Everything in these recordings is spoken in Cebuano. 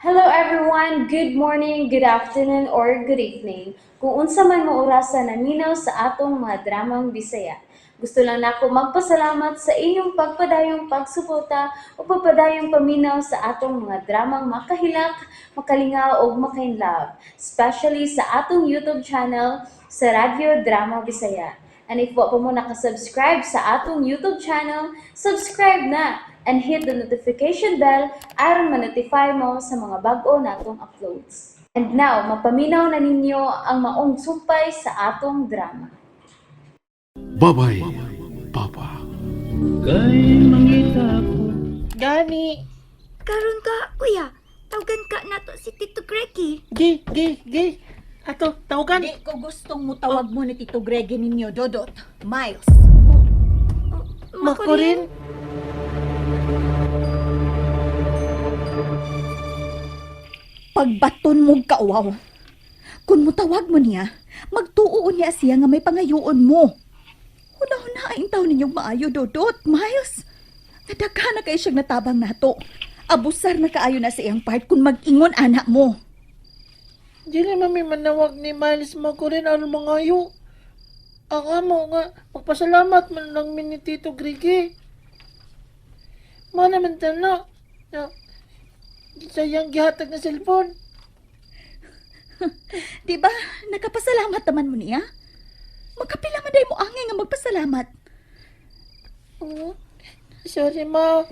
Hello everyone! Good morning, good afternoon, or good evening. Kung unsa man mo orasa naminaw sa atong mga dramang Bisaya. Gusto lang nako magpasalamat sa inyong pagpadayong pagsuporta o pagpadayong paminaw sa atong mga dramang makahilak, makalingaw ug makainlove, especially sa atong YouTube channel sa Radyo Drama Bisaya. And if wa pa mo nakasubscribe sa atong YouTube channel, subscribe na and hit the notification bell aron ma-notify mo sa mga bag-o natong uploads. And now, mapaminaw na ninyo ang maong sumpay sa atong drama. Babay, Papa. Gani. Karon ka, kuya. Tawgan ka nato si Tito Greggy. Gi, gi, gi. Ato, tawagan. Di ko gustong mutawag mo ni Tito Greggy ninyo, Dodot. Miles. Makurin. Pagbaton mo kauwaw. Kung mutawag mo niya, magtuo niya siya nga may pangayoon mo. Huna-huna ang taon ninyong maayo, Dodot. Miles. Nadaghan na kayo siyang natabang nato. Abusar na kaayo na sa iyang part kung mag-ingon anak mo. Dili mami manawag ni Miles Makurin aron mangayo. Ang amo nga, magpasalamat man lang mi ni Tito Grigi. Mana man tana. Na, sayang gihatag na cellphone. Di ba, nakapasalamat naman mo niya? Magkapila man day mo angay nga magpasalamat. Oh, sorry ma.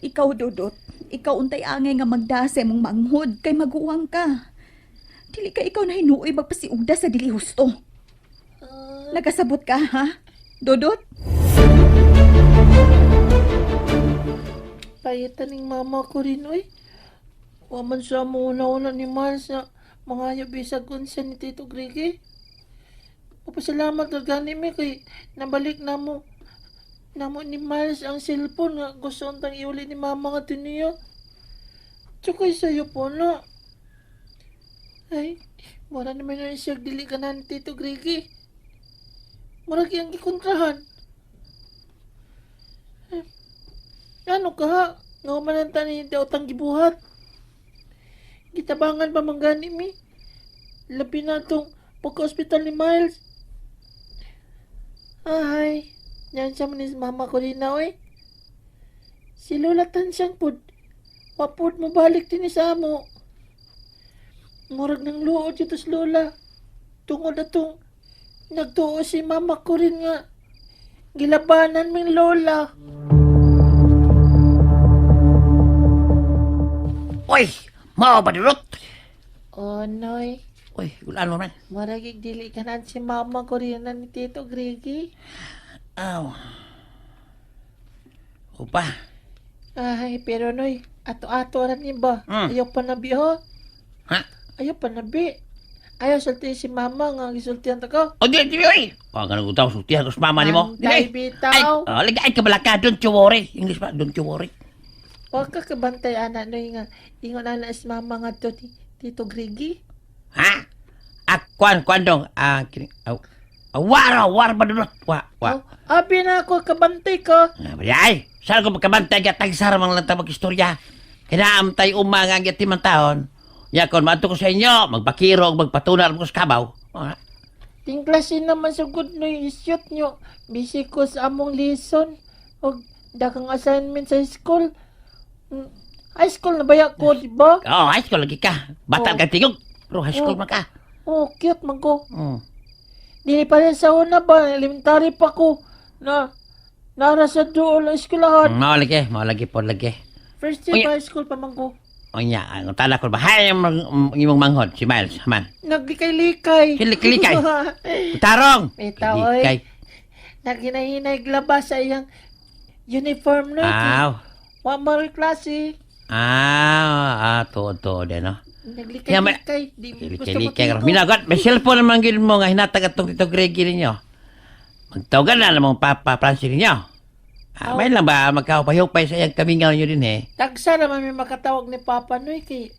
Ikaw, Dodot, ikaw untay angay nga magda sa imong manghod kay maguwang ka. Dili ka ikaw na hinuoy magpasiugda sa dili husto. Ah, Nagasabot ka, ha? Dodot? Payitan ning mama ko rin, oy. Wa man siya mo una-una ni Miles na mangayo bisag unsa ni Tito Grigi. Papasalamat ka gani mi kay nabalik na mo namo ni Miles ang cellphone nga gusto untang iuli ni mama nga tiniyo. Tsukay sa'yo po na. Ay, wala naman na siya dili ka na ni Tito Grigi. Murag iyang gikontrahan. Ay, ano ka ha? Nga man ang tanin daw tang gibuhat. Gitabangan pa man gani mi. Labi na tong pagka-ospital ni Miles. Ay, yan siya man ni mama ko rin na, oy. Si Lola Tansyang pud. Wapod mo balik din sa amo. Murag ng luod dito si Lola. Tungod na tong nagtuo si mama ko rin nga. Gilabanan ming Lola. Uy, mao ba dulot? Oh, Noy. Uy, gulaan mo man. Maragig dili ka na si mama ko rin na ni Tito Grigi. Aw. Upa. Ay, pero Noy, ato-ato ra ni ba? Ayaw pa nabi ho. Ha? Ayaw pa nabi. Ayaw sulti si mama nga gisultihan ta ko. O di, di, uy. O, ganun ko tao, sultihan ko sa mama ni mo. Antay, Dili. bitaw. Ay, oh, lagi, ay, kabalaka, don't you worry. English pa, don't you worry. Wa ka kabantay ana Noy nga ingon ana si mama nga to ni Tito Grigi. Ha? Ah, kuan, kuan dong. Ah, kini, aw. Ah, wara, wara ba dulot? Wa, wa. Oh, abi na ako kabantay ka. Ah, ba, ay, saan ko magkabantay ka, tagsara mang lang tabag istorya. Kinaam tayo uma nga ang yatimang taon. Ya, kon maadto ko sa inyo, magbakiro, magpatunar mo sa kabaw. Oh, ha? Tingklasin naman sa good Noy isyot nyo. Busy ko sa among lesson og dakang assignment sa school. High school na baya ko, di ba? Oh, high school lagi ka. Bata Oh. ka tingog. Pero high school Oh. man ka. Oh, cute man ko. Dili pa rin sa una ba, elementary pa ko na nara sa duol ang eskwelahan. Mao lagi po lagi. First year Uy. high school pa man ko. Unya, ang tala ko ba? Hay, ang imong manghod, si Miles, man. Naglikay-likay. Si Likay-likay. Tarong! Bitaw, oy. Likay. Naghinay-hinay glaba sa iyang uniform no. Aw. Wa man klase. Ah, ah, tuod, tuod, eh, no? Naglikay-likay. Di gusto mo Likay-likay. Minagot, may cellphone naman gid mo nga hinatag atong Tito Greggy ninyo. Magtawagan na namang Papa Francis ninyo. Ah, may lang ba magkahupay-hupay sa iyang kamingaw niyo din eh. Tagsa naman may makatawag ni Papa Noy kay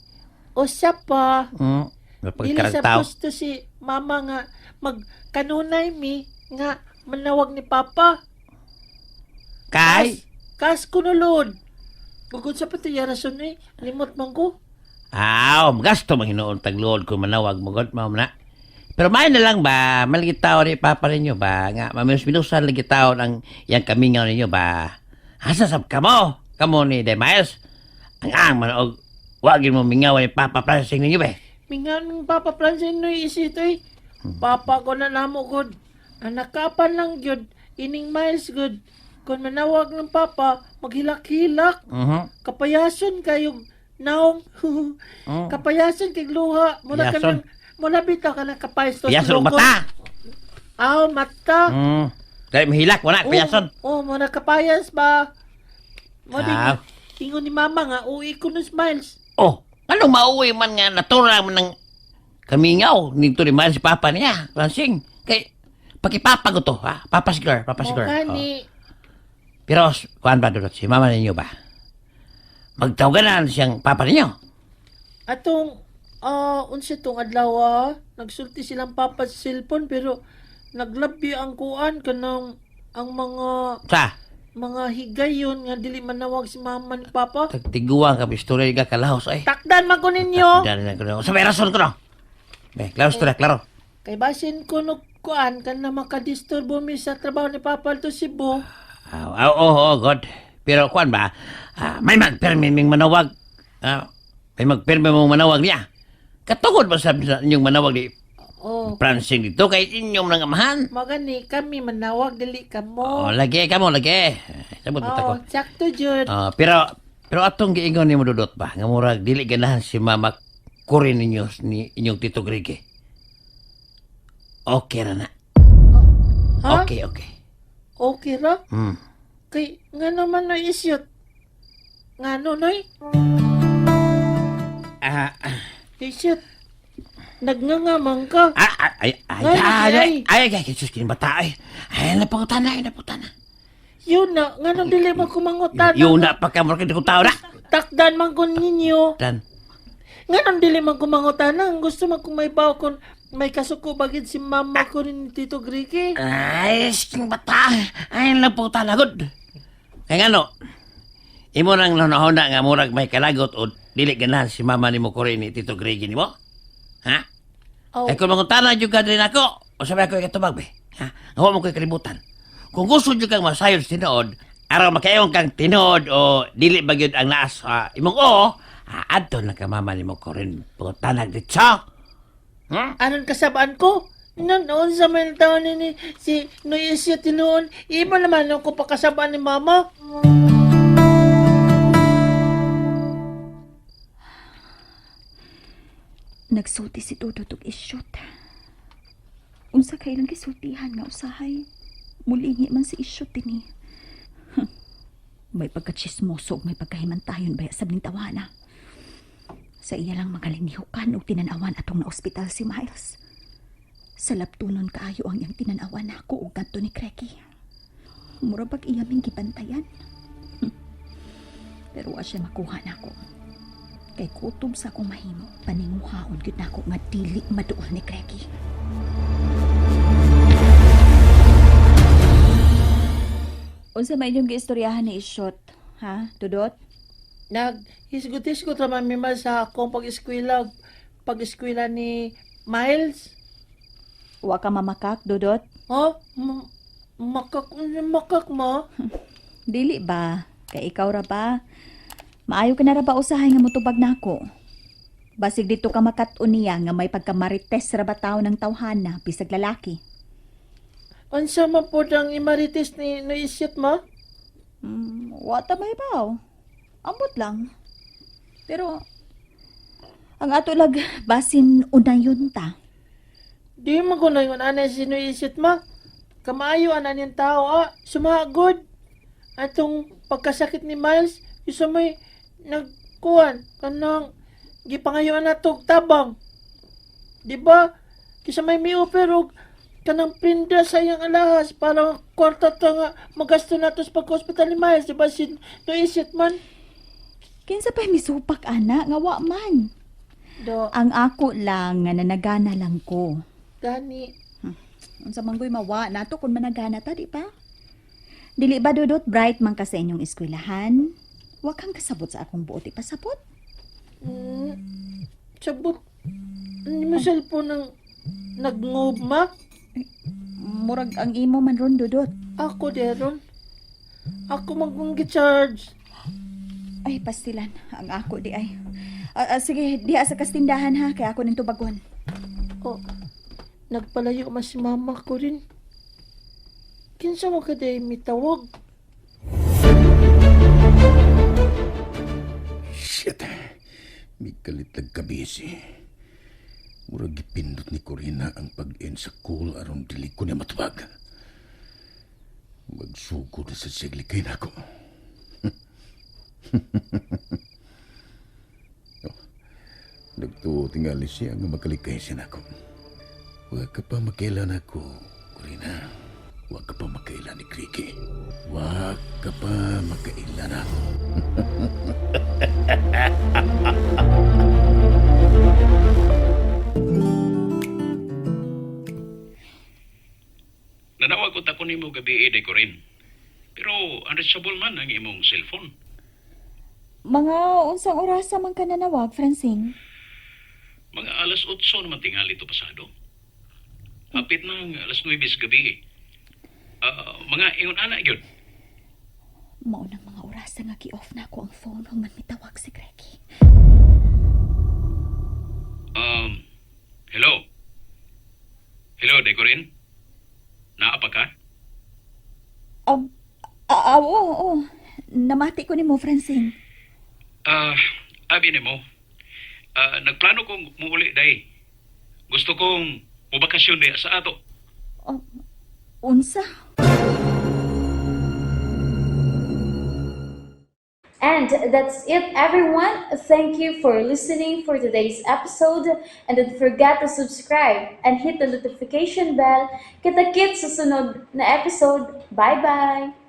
usa pa. Dili sa Mapagkaragtaw. gusto si mama nga magkanunay mi nga manawag ni Papa. Kay? Kas kunulod. Bukod sa pati rason eh, limot man ko. Aw, gasto man hinuon tagluod kung manawag mo god mao na. Pero may na lang ba, malagi tao ni papa ninyo ba, nga maminos-minusan lagi tao ang iyang kamingaw ninyo ba. Asa sab kamo? Kamo ni De Miles. Ang ang man og wagin mo mingaw ni Papa Francine ninyo ba. Mingan ming Papa Francine no isit oy. Papa ko na namo gud. Ang nakapan lang gyud ining Miles gud. Kung manawag ng papa, maghilak-hilak. Kapayason kayong naong. Kapayason kay luha. Muna ka Payason. nang muna bitaw ka ng kapayos. Piyason og mata. Aw, mata. Dahil mahilak wala piyason. Oh, muna kapayas ba? Mo di Ah. ingon ni mama nga uwi ko no Miles. Oh, anong mauwi man nga natural man ng kamingaw nito ni Miles si Papa niya, Francine. Kay pakipapa ko to, ha? Papa's girl, papa's Mo girl. Oh. gani. Pero, kuan ba dulot si mama ninyo ba? Magtawganan siyang papa ninyo. Atong unsa tong adlaw nagsulti silang papa sa cellphone pero naglabi ang kuan kanang ang mga Sa, mga higayon nga dili manawag si mama ni papa. tagtiguan ka, istorya ka kalahos ay. Takdan man ko ninyo. Dali na ko no. Sa may rason ko no. Be, klaro istorya, klaro. Kay basin ko no kuan kan na makadisturbo mi sa trabaho ni papa to Cebu. Ah, oh, oh, oh, God. Pero kuan ba, may magpermi ming manawag. May magpermi mong manawag niya. Katugod ba sa inyong manawag ni Oh, Francine dito kay inyong nang amahan? magani kami manawag dili kamo. Oh, lagi ka mo, lagi. Sabot mo Oh, ko. sakto jud. Ah, pero pero atong giingon nimo dudot ba nga murag dili ganahan si Mama Cory ninyo ni inyong Tito Grige. Okay ra na. Ha? Okay, okay. Okay ra? Kay ngano man noy isyot? Ngano noy? Ah, ah, Isyot. Nagngangamang ka. ah, ay, ay, Ay, ay, ay, ay. ay, ay, ay, sus, kini bata, ay. Ay, napangutana, ay, napangutana. Yun na, ngano dili man kumangutana. Yun na, pagka murag ko tao na. Takdan man ko ninyo. Dan. Ngano dili man kumangutana. Ang gusto man kung may baw kon may kasuko bagid si mama ko rin ni Tito Griki. Ay, sking bata. Ay, napangutana, good. Kaya nga no, imo nang hunahuna nga murag may kalagot o dili ganahan si mama nimo Cory ni Tito Grigi nimo? Ha? Oh, Eh kung mangutana jud ka din ako, o sabi ako ikatubag be. Ha? Nga wa mo ko'y kalibutan. Kung gusto jud kang masayod sa tinuod, araw makayon kang tinuod o dili ba gyud ang naas sa imong oo, adto na ka mama nimo ko rin pangutanag ditso. Anon kasabaan ko? Noon sa may taon ni si Noy Isyot tinuon, iba naman ako pakasabaan ni mama. Nagsulti si Dudot og isyot. Unsa kay ilang gisultihan nga usahay. Mulingi man si isyot dinhi. May pagkachismoso ug may pagkahimantayon baya sab ning tawana. Sa iya lang magalinihukan og tinanawan atong na-ospital si Miles. Sa laptunon kaayo ang iyang tinanawan nako og kadto ni Kreki. Mura pag iya ming gibantayan. Pero wa siya makuha nako. Kay kutob sa akong mahimo, paninguhaon gyud nako nga dili maduol ni Kreki. Unsa may inyong giistoryahan ni Isyot, ha, Dudot? Nag-hisgot-hisgot ra man mi ma sa akong pag-eskwela, pag-eskwela ni Miles. Wa ka mamakak, Dudot? Ha? Makak, makak mo? Dili ba? Kay ikaw ra ba? Maayo ka na ra ba usahay nga motubag nako? Basig dito ka makat-on niya nga may pagkamarites ra ba tao ng tawhana bisag lalaki. Unsa man pod ang imarites ni no isyot mo? Wa ta may baw. Ambot lang. Pero ang ato lag basin unayon ta. Di man ko na yung anay si no isyot mo. Kamaayo ana niyang tao ah. Sumagod. Atong pagkasakit ni Miles, isa may nagkuan kanang gipangayuan na tog tabang. Di ba? Kisa may mi-offer og kanang pinda sa iyang alahas para kwarta ta nga magasto nato sa pagka-hospital ni Miles, di ba si no isyot man? Kinsa pa'y misupak ana nga wa man. Do, Ang ako lang nga nanagana lang ko. gani. Unsa man goy mawa nato kung managana ta, di ba? Dili ba dudot bright man ka sa inyong eskwelahan? Wa kang kasabot sa akong buot ipasabot. Sabot. Hindi mo cellphone ang nagngugma? Murag ang imo man ron, Dudot. Ako deron. Ako magong charge. Ay, pastilan. Ang ako di ay. Sige, diha sa kastindahan ha, kaya ako ning tubagon. Oh, nagpalayo man si mama ko rin. Kinsa mo ka day mitawag? Shit! Mikalit nagkabisi. Murag gipindot ni Corina ang pag-end sa call aron dili ko niya matubag. Magsugo na sa siglikay na ako. Oh, nagtuo tingali siya nga makalikay siya nako. Huwag ka pa makailan ako, Corina. Huwag ka pa makailan ni Cricky. Huwag ka pa makailan ako. Nanawag ko ta ko nimo gabi eh, ko rin. Pero unreachable man ang imong cellphone. Mga unsang orasa man ka nanawag, Francine? Mga alas 8 naman tingali ito pasado. Hapit ng alas 9 sa gabi eh. Mga ingon ana gyud. Maunang mga orasa nga gi-off na ako ang phone human mitawag si Greggy. Hello. Hello, Decorin. Naa pa ka? Oo. Namati ko nimo, Francine. Abi nimo. Nagplano kong muuli day. Gusto kong mubakasyon day sa ato. Oh, unsa? And that's it, everyone. Thank you for listening for today's episode. And don't forget to subscribe and hit the notification bell. Kita-kits sa sunod na episode. Bye-bye!